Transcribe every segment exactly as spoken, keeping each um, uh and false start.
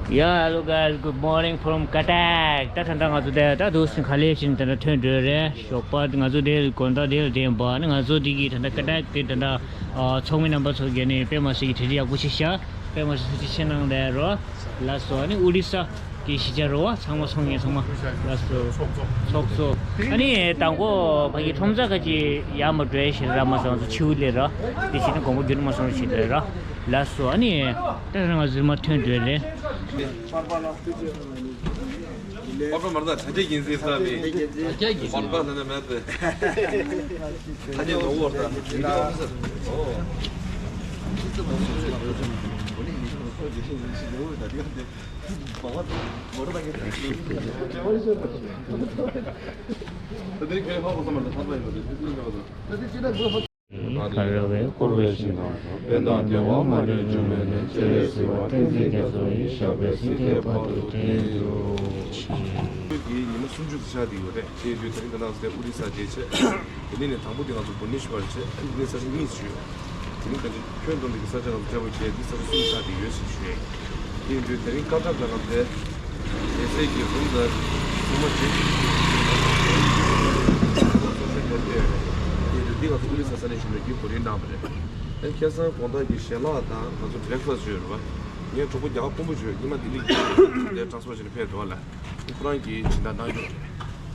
Yeah, hello guys, good morning from Cuttack. ད་ད་ལྟ་ང་ཚོ་དེ་ད་དུས་ཚོད་ག་ལེ་ཕྱིན་ད་ལྟ་ཐོན་འགྲོ་རེད། ཞོགས་པ་ང་ཚོ་དེ་དགོང་དག་དེ་ལ་བསྡད་པ་ནི་ང་ཚོ་དེ་གི་ད་ལྟ་Cuttack དེ་ད་ལྟ་ཚོགས་མི་རྣམ་པ་ཚོ་གིས་ནི་དཔེ་མ་སྲིད་ཀྱི་གྲ་སྒྲིག་ཡག་པོ་ཞིག་བྱས། དཔེ་མ་སྲིད་ཐུགས་རྗེ་ཆེ་གནང་དེ་རོ། ལགས་སོ། ཨ་ནི་ཨོ་རི་ས་གི་གཞིས་ཆགས་རོ་བ་ཚང་མ་ཚོགས་མཁན་ཚང་མ་ལགས་སོ། ཚོགས་གཙོ། ཨ་ནི་དང་པོ་ཕ་གི་ཁྲོམ་ས་ཁ་ཅིག་ཡར་མར་འགྲོ་ཡས་ཞིག་རག་མ་སོང་ཚོ་ཕྱི་ལ་ར། དེ་བཞིན་དགོང་པོ་རྒྱུན་མ་སོང་ཞིག་རེད་ར། ལགས་སོ། ཨ་ནི་ད་ང་ཚོ་མར་ཐོན་འགྲོ་རེད། པར་པ་མར་ད་ཆ་རྒྱ་ཡིན་ཟེར་ས་མེད། པར་པ་ན་ན་མེད་པས། ད་ནི་ནོར་བ་ད། ཁ་ར་བས་བསྐོར་བའི་ཞིང་ཁམས་སུ། དཔལ་དང་བདེ་བ་མ་ལུས་འབྱུང་བའི་གནས། སྤྱན་རས་གཟིགས་དབང་ཕྱུག་མཁྱེན་བརྩེ་རྒྱ་མཚོ་ཡི། ཞབས་པད་སྲིད་མཐའི་བར་དུ་བརྟན་གྱུར་ཅིག་ཉི་མ་སུམ་ཅུ་ཙམ་ཆགས་བསྡད་ཡོད་རེད། དེ་ཡིན་དུས་དེ་རིང་ད་ནང་སྟེ་ཨོ་རི་ས་བྱས་བྱས། དེ་ནས་ནས་དང་པོ་དེ་ང་ཚོ་བྷུ་ནེ་ཤ་ཝར་བྱས་ཨོ་རི་ས་གཉིས་བྱས། དེ་རིང་ད་ཆ་ཁྱོན་བསྡོམས་པའི་ས་ཆ་ང་ཚོ་བཅར་བ་བྱས་འདི་ས་ཆ་གསུམ་ཆགས་བསྡད་ཡོད་ཟེར་ཞུ་ཡས། དེ་ཡིན་དུས་དེ་རིང་ཀ་ཏར་ལ་ང་ཚོའི་རྒྱལ་སྲས་ཀྱི་རུམ་དང་ཚང་མ་བྱས། དེ་ཡིན་དུས་འདི་ང་ཚོ་ཨོ་རི་ས་ས་གནས་གཞོན་ནུ་ཀྱིས་གོ་སྒྲིག་གནང་བ་རེད། ཨ་ཁ་སང་དགོང་དག་གི་ཞལ་ལག་དང་ང་ཚོ་བྷི་རེག་ཕ་སི་ཊི་ཡོད་རེད་པ། ངས་གྲོགས་པོ་རྒྱ་གར་དཔོན་པོ་ཞིག་ཉི་མ་ལྡི་ལི་གི་དེ་ཊ་རན་སི་ཕར་བྱས་ནས་ཕེབས་འདུག་ལ། ཁོ་རང་གིས་སྦྱིན་བདག་གནང་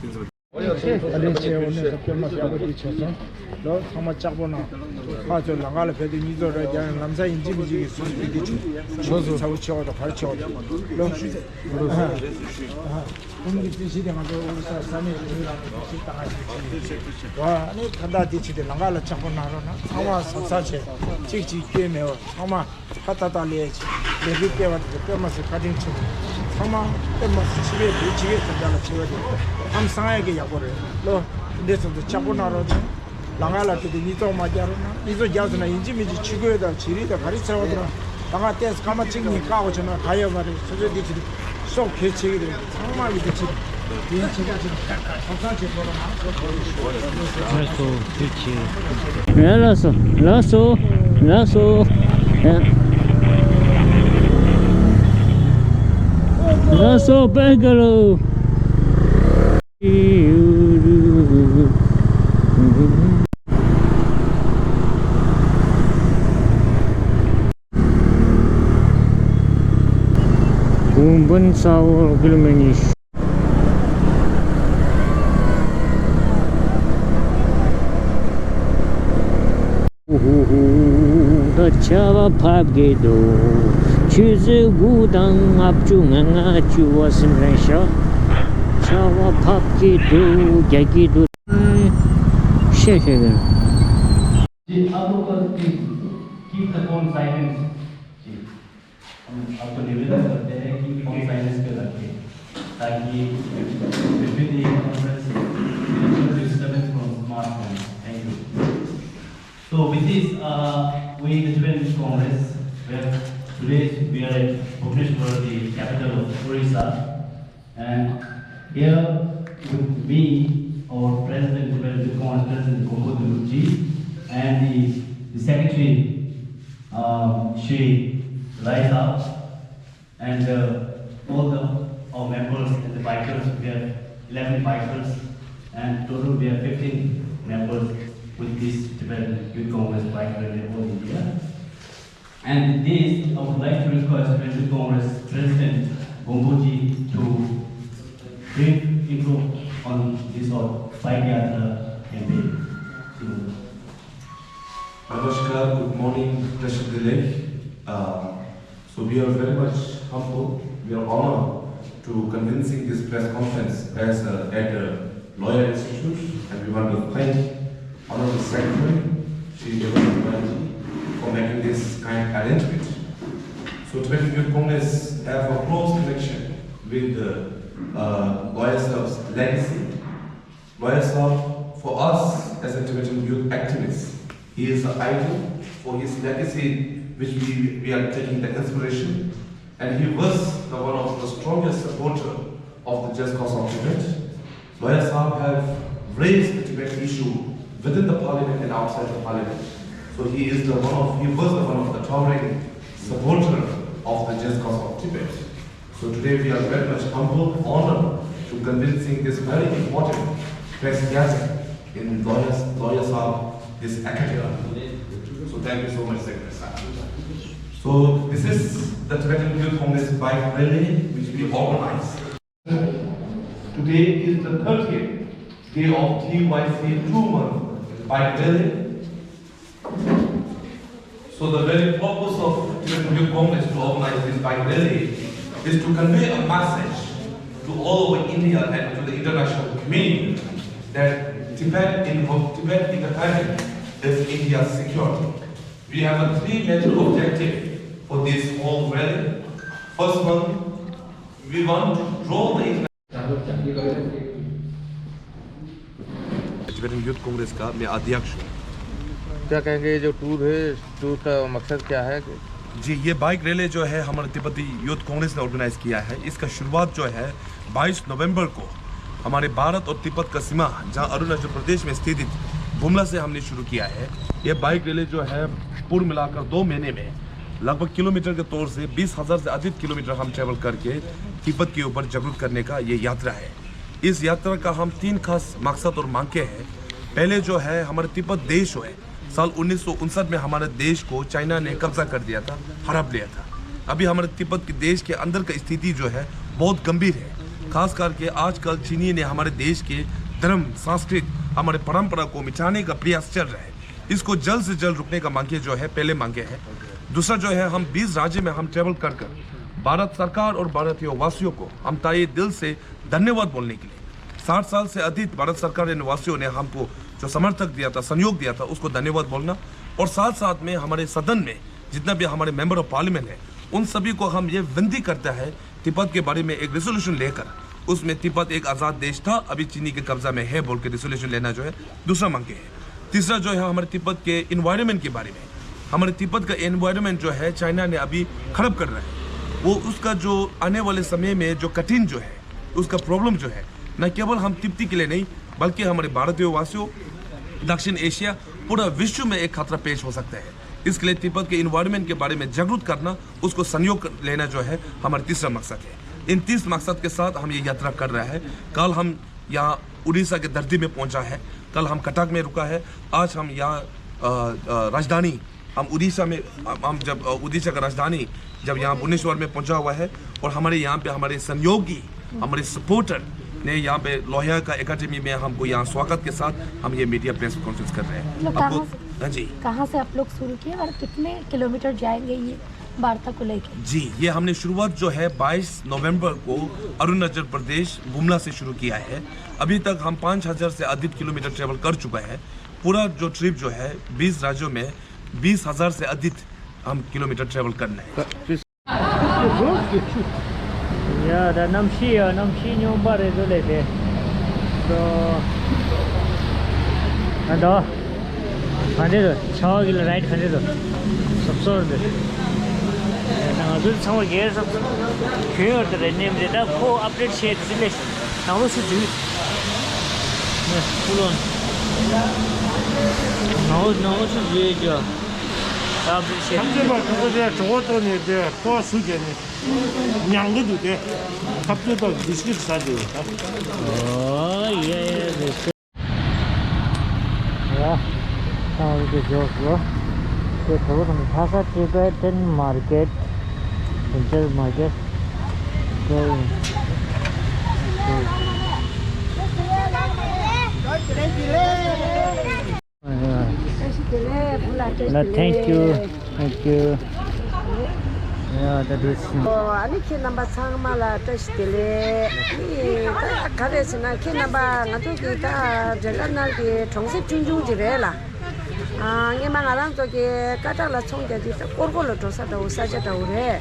རྒྱུ་རེད། དེ་ཚོ། ཨ་ལས་བྱས་འོ་ནས་དཔེ་མ་ཡག་པོ་དེ་བྱས་སོང་། ལོ་ཚང་མ་ལྕགས་པོ་ན། ཕར་ཚུར་ལམ་ཁ་ལ་ཕེབས་དུས་གཉིད་ཚོར་རེ་རྒྱག་ཡང་ལམ་སང་ཡིན་གཅིག་མིན་གཅིག་གི་སོ་སོའི་དེ་ཆུ་ཆུ་ཚ་བོ་ཆེ་བ་དང་བར་ཆེ་བ་དང་ལོ། ཁོང་གི་རྩིས་གཞི་དེ་ང་ཚོ་ཨོ་རི་ས་ས་གནས་ཡུལ་ལ་ནས་ཞིག་བཏང་ཡ་ཞིག་བྱས་ཡོད། ཨ་ནི་ད་ལྟ་དེ་བྱས་ཏེ་ལམ་ཁ་ལ་ལྕགས་པོ་ན་རོགས་གནང་། ཚང་མ་གཟབ་གཟབ་བྱས། གཅིག་གཅིག་སྐྱོན་མེད་པར་ཚང་མ། ཁ་ཏག་ཏག་ལས་ལས་འགུལ་སྤེལ་བ་དེ་དཔེ་མ་སྲིད་བཀའ་དྲིན་ཆེ། ཚང་མ་དཔེ་མ་སྲིད་ཕྱི་པའི་བོད་ཕྱི་པའི་དོན་དག་ལ་བྱེད་པ་དེ་ཧང་སང་ཡ་གི་ཡག་པོ་རེད་ལོ། དེ་འདྲའི་ཚོ་ཚོ་ལྕགས་པོ་གནང་རོགས་དང་། ལམ་ཁ་ལ་དེ་དུས་གཉིད་ཚོར་མ་རྒྱག་རོགས་གནང་། གཉིད་ཚོར་རྒྱག་ཟེར་ན་ཡིན་གཅིག་མིན་གཅིག་ཆུ་ཁོལ་དང་བྱི་རིལ་དང་ག་རེ་ཟེར་བ་དེ་རང་ལམ་ཁ་ཏོག་ཙམ་སྐར་མ་གཅིག་གཉིས་བཀག་འགོ་བྱས་ན་ག་ཡོད་མ་རེད། སོ་སོའི་དེ་ཕྱི་དུས་སྲོག་གལ་ཆེ་གི་རེད། ཚང་མ་གི་དེ་ཕྱི་དུས། དེའི་ཆེད་དུ་ཆེད་དུ་ཧང་སང་བྱེད་དགོས་ལ། ལགས་སོ། ཐུགས་རྗེ་ཆེ། ཡ་ལགས་སོ། ལགས་སོ། ལགས་སོ། ཡ། ལགས་སོ། བེང་ཀ་ལོར། གུང་པན་ས་ཧོར་ཀི་ལོ་མི་ཊར་ཉི་ཤུ། ཧུ་ཧུ་ཧུ། ད་ཆར་པ་བབས་ཀྱི་འདུག་ཆུ་ཚོད་དགུ་དང་ལྔ་བཅུ་ང་ལྔ་བཅུ་བ་ཟིན་རན་ཤག་ཆར་པ་བབས་ཀྱི་འདུག་རྒྱག་གི་འདུག་ཤེས་ཤེས་གི། Dear Abdul, please keep the phone silent. आपको निवेदन करते हैं कि फोन साइलेंस पे रखें, ताकि video conference disturbance from smartphone. Thank you. So with this, uh, we, the Tibetan Congress, we are, today we are at Bhubaneswar, the capital of Orissa. And here with me, our President, President Congress President Gompo Dulupji, and the, the Secretary, um, Shri Rai Saab, and uh, all the our members and the bikers. We have eleven bikers, and total we have fifteen members with this Tibetan Youth Congress bike rally all India. And this, I would like to request Tibetan Congress President Gompoji to brief intro on this our Bike Yatra campaign. Namaskar, good morning, President-elect. Uh, so we are very much humble. We are honored to convening this press conference as a, at a Lawyer Institute, and we want to thank Honorable Secretary, Shri Devendra Kumar ji, for making this kind arrangement. So Tibetan Youth Congress have a close connection with the uh, Lawyer Saab's legacy. Lawyer Saab, for us as a Tibetan youth activist, he is an idol for his legacy, which we, we are taking the inspiration. And he was the one of the strongest supporter of the just cause of Tibet. Lawyer Saab have raised the Tibet issue within the parliament and outside the parliament. So he is the one of, he was the one of the towering supporter of the just cause of Tibet. So today we are very much humbled, honored to convening this very important press gathering in Loya, Loya Sahib, this academy. So thank you so much, Secretary Sahib. So this is the Tibetan Youth Congress bike rally which we organize. Today is the thirtieth day of T Y C two month bike rally. So the very purpose of Tibetan Youth Congress to organize this bike rally is to convey a message to all over India and to the international community that Tibet in Tibet independence is India's security. We have a three major objective for this whole rally. First one, we want to draw the Tibetan Youth Congress का मैं अध्यक्ष हूँ। क्या कहेंगे, ये जो टूर है, टूर का मकसद क्या है? जी, ये बाइक रैली जो है हमारे तिब्बती यूथ कांग्रेस ने ऑर्गेनाइज किया है, इसका शुरुआत जो है बाईस नवंबर को हमारे भारत और तिब्बत का सीमा, जहाँ अरुणाचल प्रदेश में स्थित गुमला से हमने शुरू किया है। ये बाइक रैली जो है पूर्व मिलाकर दो महीने में लगभग किलोमीटर के तौर से बीस हज़ार से अधिक किलोमीटर हम ट्रेवल करके तिब्बत के ऊपर जागरूक करने का ये यात्रा है। इस यात्रा का हम तीन खास मकसद और मांगे हैं। पहले जो है हमारे तिब्बत देश जो है, साल उन्नीस सौ उनसठ में हमारे देश को चाइना ने कब्जा कर दिया था, हड़प लिया था। अभी हमारे तिब्बत के देश के अंदर का स्थिति जो है बहुत गंभीर है। खास करके आजकल चीनी ने हमारे देश के धर्म, संस्कृत, हमारे परंपरा को मिटाने का प्रयास चल रहा है। इसको जल्द से जल्द रुकने का मांगे जो है, पहले मांगे है। दूसरा जो है, हम बीस राज्य में हम ट्रेवल कर कर भारत सरकार और भारतीय वासियों को हम तहे दिल से धन्यवाद बोलने के लिए, साठ साल से अधिक भारत सरकार के निवासियों ने हमको जो समर्थक दिया था, सहयोग दिया था, उसको धन्यवाद बोलना। और साथ साथ में हमारे सदन में जितना भी हमारे मेंबर ऑफ पार्लियामेंट है, उन सभी को हम ये विनती करता है, तिब्बत के बारे में एक रेजोल्यूशन लेकर, उसमें तिब्बत एक आज़ाद देश था, अभी चीनी के कब्जा में है बोल के रेजोल्यूशन लेना जो है, दूसरा मांगे है। तीसरा जो है, हमारे तिब्बत के इन्वायरमेंट के बारे में, हमारे तिब्बत का एनवायरनमेंट जो है, चाइना ने अभी खराब कर रहा है। वो उसका जो आने वाले समय में जो कठिन जो है, उसका प्रॉब्लम जो है, न केवल हम तिब्बती के लिए नहीं, बल्कि हमारे भारतीय वासियों, दक्षिण एशिया, पूरा विश्व में एक खतरा पेश हो सकता है। इसके लिए तिब्बत के इन्वायरनमेंट के बारे में जागरूक करना, उसको सहयोग लेना जो है, हमारा तीसरा मकसद है। इन तीस मकसद के साथ हम ये यात्रा कर रहा है। कल हम यहाँ उड़ीसा के धरती में पहुँचा है, कल हम कटक में रुका है, आज हम यहाँ, अ, अ, राजधानी, हम उड़ीसा में, हम, हम जब, अ, उड़ीसा का राजधानी जब यहाँ भुवनेश्वर में पहुँचा हुआ है और हमारे यहाँ पे हमारे सहयोगी, हमारे सपोर्टर ने यहाँ पे लोहिया का एकेडमी में हमको यहाँ स्वागत के साथ हम ये मीडिया प्रेस कॉन्फ्रेंस कर रहे हैं। मतलब आपको कहाँ से, हाँ जी। कहाँ से आप लोग शुरू किए और कितने किलोमीटर जाएंगे ये वार्ता को लेके? जी, ये हमने शुरुआत जो है बाईस नवंबर को अरुणाचल प्रदेश गुमला से शुरू किया है। अभी तक हम पाँच हज़ार से अधिक किलोमीटर ट्रेवल कर चुका है। पूरा जो ट्रिप जो है बीस राज्यों में बीस हज़ार से अधिक हम किलोमीटर ट्रेवल करना है। ཡ་ད་གནམ་གཤིས་ཡ་གནམ་གཤིས་སྙོམས་པ་རེད་འདུག་ལས་དེ། སོ། ཨ་ད། ག་འདྲ་རེད། ཆར་པ་གི་ལ་རའིཌ་ག་འདྲ་རེད། སོབ་སོབ་རེད། ང་ཚོ་ཚང་མ་རྒྱལ་སོབ་སོབ་གྱོན་ཡོད་དེ་རེད། ནེམ་རེད། ད་ཁོ་ཨབ་ཌེཊ་བྱས་དེ་ཚོ་ལས་ནང་ལོགས་སུ་འཛུལ། ནང་ལོགས་ནང་ལོགས་སུ་འཛུལ་ཡོད་ཀྱི། ཨབ་ཌེཊ་བྱས། ཁ་ཚོད་པ་ཁ་ཚོད་རེད། གྲོད་ཁོག་ལྟོགས་ནས་དེ་ཁོ་སུ་རྒྱལ་ནས། མྱང་གི་འདུག་སྟེ། ཁ་བཏོད་དང་བིས་ཀིཊ་ཟ་བསྡད་ཡོད་ད། Oh, yeah, yeah, this is. Yeah, now we can just go. Okay, so from Lhasa Tibetan market, winter market. So, so. No, thank you. Thank you. Yeah, that is. ཨོ། ཨ་ནི་ཁྱེད་རྣམ་པ་ཚང་མ་ལ་བཀྲ་ཤིས་བདེ་ལེགས། ཨ་ནི་ད་ག་རེ་ཟེར་ན། ཁྱེད་རྣམ་པ་ང་ཚོ་གི་ད་བྲེ་ཀ་ནལ་གྱི་གྲོང་གསེབ་ཆུང་ཆུང་ཅིག་རེད་ལ། ཨ། སྔས་མ་ང་རང་ཚོ་གི་སྐ་བྲག་ལ་ཚོང་རྒྱག་དུས་ད་སྐོར་སྐོར་ལ་འགྲོ་ས་འདྲ་བོ། ས་ཆ་འདྲ་བོ་རེད།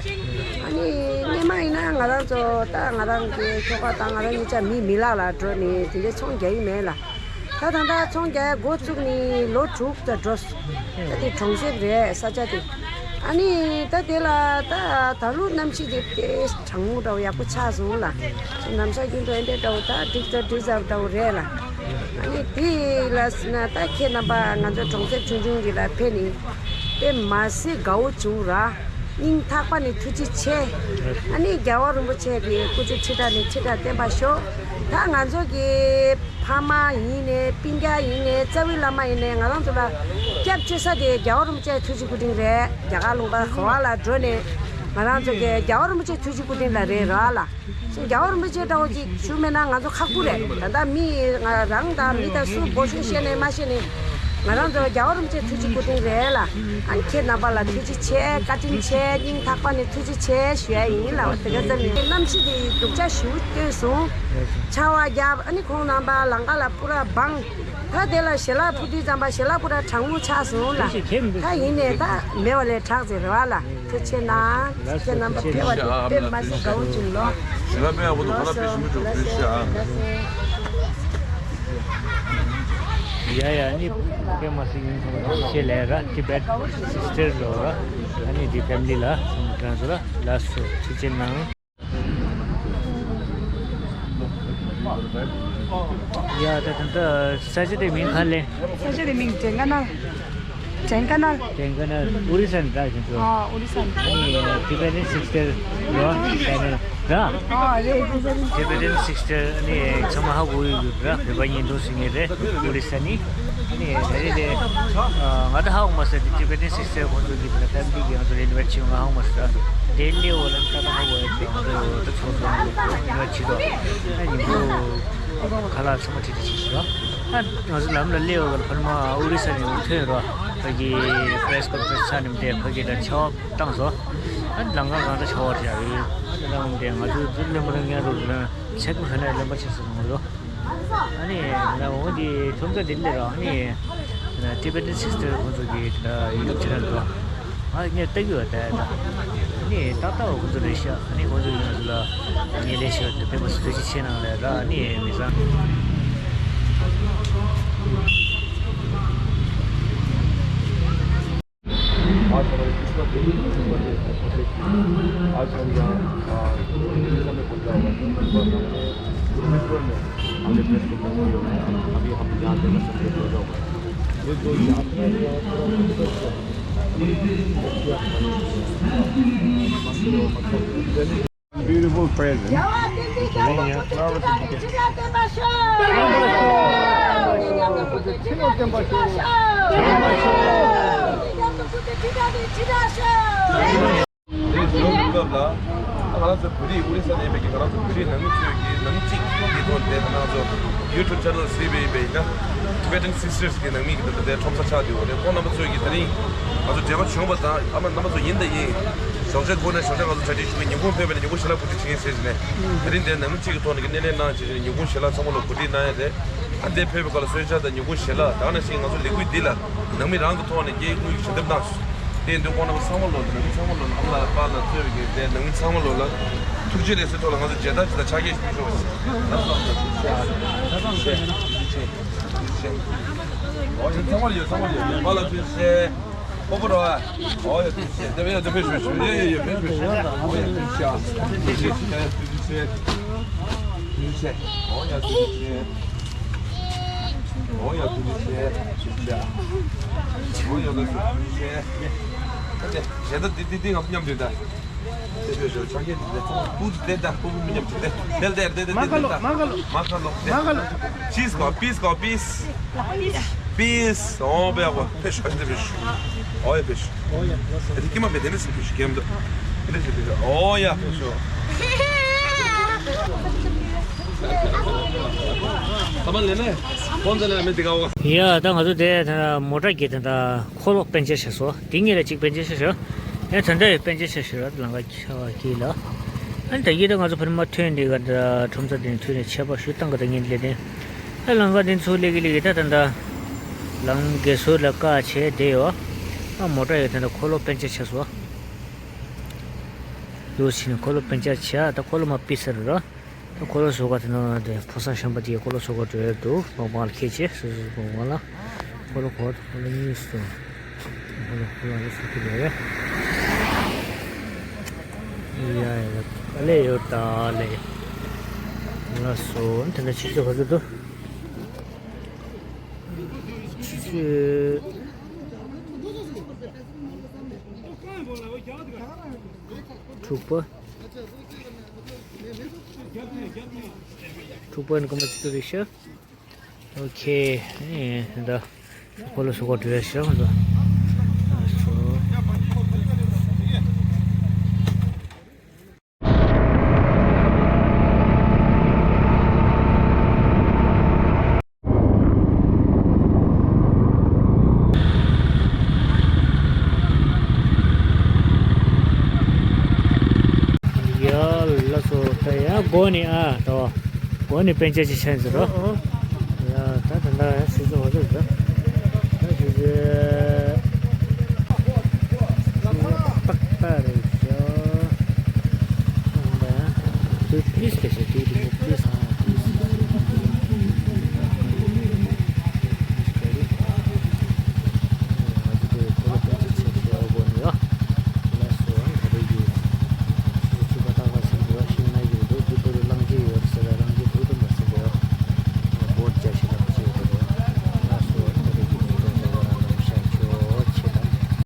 ཨ་ནི་སྔས་མ་ཡིན་ན་ང་རང་ཚོ་ད་ང་རང་གི་ཁྱོ་ག་དང་ང་རང་གཉིས་ཆ་མི་མི་ལག་ལ་འགྲོ་ནས་དེ་འདྲའི་ཚོང་རྒྱག་གི་མེད་ལ། ད་ད་ལྟ་ཚོང་རྒྱག་འགོ་བཙུགས་ནས་ལོ་དྲུག་ཙམ་འགྲོ། ད་དེ་གྲོང་གསེབ་རེད་ས་ཆ་དེ། ཨ་ནི་ད་དེ་ལ་ད་ད་ལོ་གནམ་གཤིས་དེ་དེ་གྲང་མོ་འདྲ་བོ་ཡག་པོ་ཆགས་སོང་ལ། ནམ་ཞག་རྒྱུན་དུ་ཨེ་འདྲ་འདྲ་བོ་ད་འགྲིག་ད་འགྲིག་ཙམ་འདྲ་བོ་རེད་ལ། ཨ་ནི་དེ་ལ་ཟེར་ན་ད་ཁྱེད་རྣམ་པ་ང་ཚོ་གྲོང་གསེབ་ཆུང་ཆུང་འདི་ལ་ཕེབས་ནས་དཔེ་མ་སྲིད་དགའ་བོ་བྱུང་ར། སྙིང་ཐག་པ་ནས་ཐུགས་རྗེ་ཆེ། ཨ་ནི་རྒྱལ་བ་རིན་པོ་ཆེ་གི་སྐུ་ཚེ་ཁྲི་ཕྲག་ནས་ཁྲི་ཕྲག་བརྟན་པར་ཤོག་ད་ང་ཚོ་གི་ཕ་མ་ཡིན་ནས་སྤུན་ཀྱག་ཡིན་ནས་རྩ་བའི་བླ་མ་ཡིན་ནས་ང་རང་ཚོ་ལ་སྐྱབས་བཅོལ་ས་དེ་རྒྱལ་བ་རིན་པོ་ཆེ་ཐུགས་རྗེ་སྐུ་དྲིན་རེད། རྒྱ་གར་ལུང་པ་ག་བ་ལ་འགྲོ་ནས་ང་རང་ཚོ་གི་རྒྱལ་བ་རིན་པོ་ཆེ་ཐུགས་རྗེ་སྐུ་དྲིན་ལ་རེད་ར་ལ། རྒྱལ་བ་རིན་པོ་ཆེ་འདྲ་བོ་ཅིག་ཞུ་མེད་ན་ང་ཚོ་ཁག་པོ་རེད། ད་ལྟ་མི་ང་རང་དང་མི་དང་སུ་འབོ་ཤོད་བཤད་ནས་མ་བཤད་ནས་ང་རང་ཚོ་རྒྱལ་བ་རིན་པོ་ཆེ་ཐུགས་རྗེ་སྐུ་དྲིན་རེད་ལ། ཨ་ནི་ཁྱེད་རྣམ་པ་ལ་ཐུགས་རྗེ་ཆེ། བཀའ་དྲིན་ཆེ། སྙིང་ཐག་པ་ནས་ཐུགས་རྗེ་ཆེ་ཞུ་ཡ་ཡིན་ལ། དེ་ག་ཙམ་ཡིན། གནམ་གཤིས་དེ་སྡུག་ཅག་ཞེ་པོ་སྟོན་སོང་། ཆར་པ་བརྒྱབ། ཨ་ནི་ཁོང་རྣམ་པ་ལམ་ཁ་ལ་སྤུ་ར་སྦངས། ད་དེ་ལ་ཞལ་ལག་ཕུ་དུས་ཙམ་པ་ཞལ་ལག་པུ་ར་གྲང་མོ་ཆགས་སོང་ལ། ད་ཡིན་ནས་ད་མེད་པ་ལས་དྲག་ཟེར་རེ་བ་ལ། ཐུགས་རྗེ་གནང་། ཁྱེད་རྣམ་པ་ཕེབས་པ་དེ་དཔེ་མ་སྲིད་དགའ་བོ་བྱུང་ལོ། ཞལ་ལག་པའི་ཨ་བོ་དང་ཁ་ལག་དཔེ་ཞིམ་པོ་བྱུང་། ཐུགས་རྗེ་ཆེ་ཨ། ཡ་ཡ་ནི་དཔེ་མ་སྲིད་ཡིན་སོང་། ཐུགས་རྗེ་ཆེ་ལས་ར་ཊི་བེཊ་སིས་ཊར་ལོ་ར། ཨ་ནི་འདི་ཕེ་མི་ལི་ལ་གྲངས་སུ་ལ་ལགས་སོ། ཐུགས་རྗེ་གནང་། ཡ་ད་ད་ད་ས་ཆ་དེ་མིང་ག་ལེ། ས་ཆ་དེ་མིང་ཌེང་ཀ་ནལ། ཌེང་ཀ་ནལ། ཌེང་ཀ་ནལ་ཨོ་རི་ས་ནས་འདྲ་བཞིན་དུ། ཨ་ཨོ་རི་ས་ནས། ཨ་ནི་ཊི་བེ་ཊན་སིས་ཊར་ཡོ་ཌེང་ཀ་ནལ་ར། ཨ་རེད། ཊི་བེ་ཊན་སིས་ཊར་ཨ་ནི་ཚང་མ་ཧ་གོ་ཡོད་ར། བོད་པ་ཉིས་སྟོང་ཟིན་ངེས་རེད་ཨོ་རི་ས་ནས། ཨ་ནི་ད་རེས་དེ་ང་ད་ཧ་གོ་མ་སོང་། ཊི་བེ་ཊན་སིས་ཊར་ཁོང་ཚོ་གི་ཕེ་མི་ལི་གི་ང་ཚོ་རེ་ནི་ཝེཊ་བྱས་ང་ཧ་གོ་མ་སོང་། དེ་ལེའོ་ལ་ད་ད་ཧ་གོ་ཡ་ཅིག་ང་ཚོ་ད་ཚོགས་ཚོགས་ནི་ཝེཊ་བྱས་ཏོ། ཨ་ནི་ཁོ་ཁ་ལག་ཚང་མ་ཁྲིད་དེ་ཕྱིན་སོང་། ཨ་ང་ཚོ་ལམ་ལ་སླེབས་པ་ལ་ཕར་མ་ཨོ་རི་ས་ནས་ཐོན་རོགས་ཕ་གི་པེ་རེ་སི་ཀོན་ཕ་རེན་སི་ཚར་ནས་དེ་ཕ་གི་ད་ཆར་པ་བཏང་སོང་། ཨ་ལམ་ཁ་གང་ད་ཆར་པ་རེད་ཡ། ཨ་ད་ལམ་དེ་ང་ཚོ་ཚུར་སླེབས་པ་ལ་ངའི་རོགས་ལ་ཚེག་མ་ཁ་ནས་ལེན་པ་བྱས་སོང་ང་ཚོ། ཨ་ནི་ང་འོ་འདི་ཁྲོམ་ས་འདི་ལས་རོགས་ཨ་ནི་ཊི་བེ་ཊན་སིས་ཊར་ཁོང་ཚོ་གི་ད་ཡུ་ཊུབ་ཆེ་ནལ་འདུག་ཨ་ངས་ལྟ་གི་ཡོད་ད་ད། ཨ་ནི་ཏག་ཏག་ཁོང་ཚོ་རེད་ཤག་ཨ་ནི་ཁོང་ཚོ་ཡིན་ང་ཚོ་ལ་ངས་ལས་ཤེས་པ་དེ་དཔེ་མ་སྲིད་ཐུགས་རྗེ་ཆེ་གནང་ལས་ར། ཨ་ནི་མི་ཚང་आज हमारे कृष्णा देवी की जन्मदिन है, आज हम यहाँ, आ, समय को जाओ, भुवनेश्वर में हमने प्रेस कॉन्फ्रेंस की होगी। अभी हम यहाँ पे सेलिब्रेट हो जाओगे। ये जो यात्रा है, Beautiful present. ང་རང་ཚོ་བོད་རིགས་ཨོ་རི་ས་ནས་ཡིན་པའི་གི་ང་རང་ཚོ་བོད་རིགས་ནང་མི་ཚོས་ཀྱི་ནང་གཅིག་གི་ཐོག་ནས་ང་རང་ཚོ་ཡུ་ཊུབ་ཆེ་ནལ་བཟོས་པ་ཡིན་པས་ན། Tibetan Sisters གི་ནང་མི་གི་ད་ལྟའི་ཁྲོམ་ས་ཆགས་བསྡད་ཡོད་རེད། ཁོང་རྣམ་པ་ཚོས་ཀྱི་དེ་རིང་ང་ཚོ་འབྲེལ་བ་བྱུང་བ་དང་། ཨ་མ་རྣམ་པ་ཚོ་ཡིན་དང་ཡིན། ཞོགས་ཇ་ཁོ་ནས་ཞོགས་ཇ་ང་ཚོ་གྲ་སྒྲིག་ཞུ་གི། ཉིན་གུང་ཕེབས་པ་ནས་ཉིན་གུང་ཞལ་ལག་གོ་སྒྲིག་བྱེད་ཀྱི་ཡིན་ཟེར་ནས། དེ་རིང་དེ་ནང་མི་གཅིག་གི་ཐོག་ནས་ཀྱི་སྣེ་ལེན་གནང་བྱས་ནས་ཉིན་གུང་ཞལ་ལག་ཚང་མ་ལ་གོ་སྒྲིག་གནང་ཡ་རེད། ཨ་འདིར་ཕེབས་པའི་སྐབས་ལ་གསོལ་ཇ་དང་ཉིན་གུང་ཞལ་ལག་དེ་ག་ནང་བཞིན་ང་ཚོ་ལས་འགུལ་འདི་ལ་ནང་མི་རང་གི་ཐོག་ནས་སྐྱེ་དངུལ་གྱི་ཞལ་འདེབས་གནང་། དེ་ཡིན་དུས་ཁོང་རྣམ་པ་ཚང་མ་ལོ་ལ། ནང་མི་ཚང་མ་ལོ་ལ། ཨ་མ་ལགས་པ་ལགས་གཙོས་པའི་གི་དེ་ནང་མི་ཚང་མ་ལོ་ལ་ཐུགས་རྗེ་ལེགས་སོ། ཐོག་ལ་ང་ཚོ་མཇལ་དར་ཅིག་དང་ཕྱག་འཁྱེར་ཞུ་ཆོག་ཟེར། ཨོ་ཡ་ཚང་མ་ལ་ཡོད། ཚང་མ་ལ་ཡོད། པ་ལགས་ཐུགས་རྗེ་ཆེ། ཨོ་པོ་རོ། ཨོ་ཡ་ཐུགས་རྗེ་ཆེ། དེ་བས་ཡ་དེ་བས་ཞུ་ཞུ་ཡ་ཡ་བས་ཞུ་ཞུ། ཨོ་ཡ་ཐུགས་རྗེ་ཆེ། ཐུགས་རྗེ་ཆེ། ཐུགས་རྗེ་ཆེ། ཨོ་ཡ་ཐུགས་རྗེ་ཆེ། ཨོ་ཡ་ཐུགས་རྗེ་ཆེ། ཨོ་ཡ་ལགས་སོ་ཐུགས་རྗེ་ཆེ། ཨ་ཅེ་ཞལ་ཏ་འདི་འདི་འདི་ང་ཚོ་མཉམ་དུ་ད། དེ་བས་ཞུ་ཆ་གེ་འདི་ཚོ་ཏུ་དེ་ད་ཕུ་བོ་མི་མཉམ་དུ་དེ་དེ་དེ་དེ་དེ་མ་ཁ་ལོ་མ་ཁ་ལོ་མ་ཁ་ལོ་དེ་མ་ཁ་ལོ། ཆིས་གོ་པིས་གོ་པིས། པིས། ཨོ་བེ་ཨོ་བེ་ཕེ་ཤོ་ཨ་ནི་ཕེ་ཤོ། ཨོ་ཡ་ཕེ་ཤོ། ཨ་ནི་ཀི་མ་བེ་དེ་ནི་སི་ཕེ་ཤོ་གེམ་དུ། ཨ་ནི་ཕེ་ཤོ། ཨོ་ཡ་ཕེ་ཤོ། ད་མ་ལེ་ནེ་ཀོན་ཛ་ལེ་མེ་དི་ག་ཨོ། ཡ་ད་ང་ཚོ་དེ་ད་མོ་ཊ་གི་དེ་ད་འཁོར་ལོ་པན་ཅར་ཆགས་སོང་། དེ་གཉིས་ལ་གཅིག་པན་ཅར་ཆགས་སོང་། ཡ་ད་ད་པན་ཅར་ཆགས་སོང་ར། ལམ་ཁ་ཁྱེར་བ་གི་ལ། ཨ་ནི་ད་གི་ད་ང་ཚོ་ཕར་མ་ཐོན་དེ་ག་ད་ཁྲོམ་ས་དེ་ནས་ཐོན་ནས་ཆད་པ་ཞུ་བཏང་ག་ད་ངན་ལེ་དེ། ཨ་ལམ་ཁ་དེ་ཚུར་སླེབས་ཀྱི་སླེབས་ཀྱི་ད་ད་ད་ལམ་གེ་སུ་ལ་བཀག་བྱས་བསྡད་ཡོད། ཨ་མོ་ཊ་ཡོད་ད་ད་འཁོར་ལོ་པན་ཅར་ཆགས་སོང་། ཡོད་ཕྱིན་འཁོར་ལོ་པན་ཅར་ཆགས། ད་འཁོར་ལོ་མ་ཕུད་ཚར་ར། ད་འཁོར་ལོ་བཟོ་ག་དེ་ན་དེ་ཕོ་གསར་གཞོན་པ་དེ་འཁོར་ལོ་བཟོ་ག་འགྲོ་ཡ་འདུག། སྤང་སྤང་ལ་ཁྱེད་ཆེ་སོ་སོ་སྤང་སྤང་ལ། འཁོར་ལོ་གོ་འཁོར་ལོ་གཉིས་སོ། འཁོར་ལོ་འཁོར་ལོ་རེ་སོ་ཐུབ་ཡ་ཡ། ཡ་ཡ་ཨ་ལེ་ཡོད་ད་ཨ་ལེ། ང་སོ་དེ་འདྲ་ཆེ་ཆེ་ག་ཚོད་འདུག། ཆེ་ཆེ། དྲུག་པ། དྲུག་པ་ནི་སྐར་མ་བཅུ་དྲུག་རེད་ཤག་ཨོ་ཁེ། ཨེ་ད་ཁོ་ལ་སུ་གོ་བྲོས་ཤག་ང་ཚོ། ཨ་སོ། ཡ་ལགས་སོ། ད་ཡ་སྒོ་ནས་ཨ་ད་སྒོ་ནས་པན་ཆ་ཅིག་ཆགས་ཟེར་རོ། ཡ་ད་ད་ད་ཡ་སི་ཟི་འོ་ཟེར་ཟེར། ད་སི་ཟི་ཏག་ཏག་རེད་ཤག་ད་ཡ་དུ་པི་ལི་སི་སྐད་ཆ་དུ་དུ་པི་ལི་སི།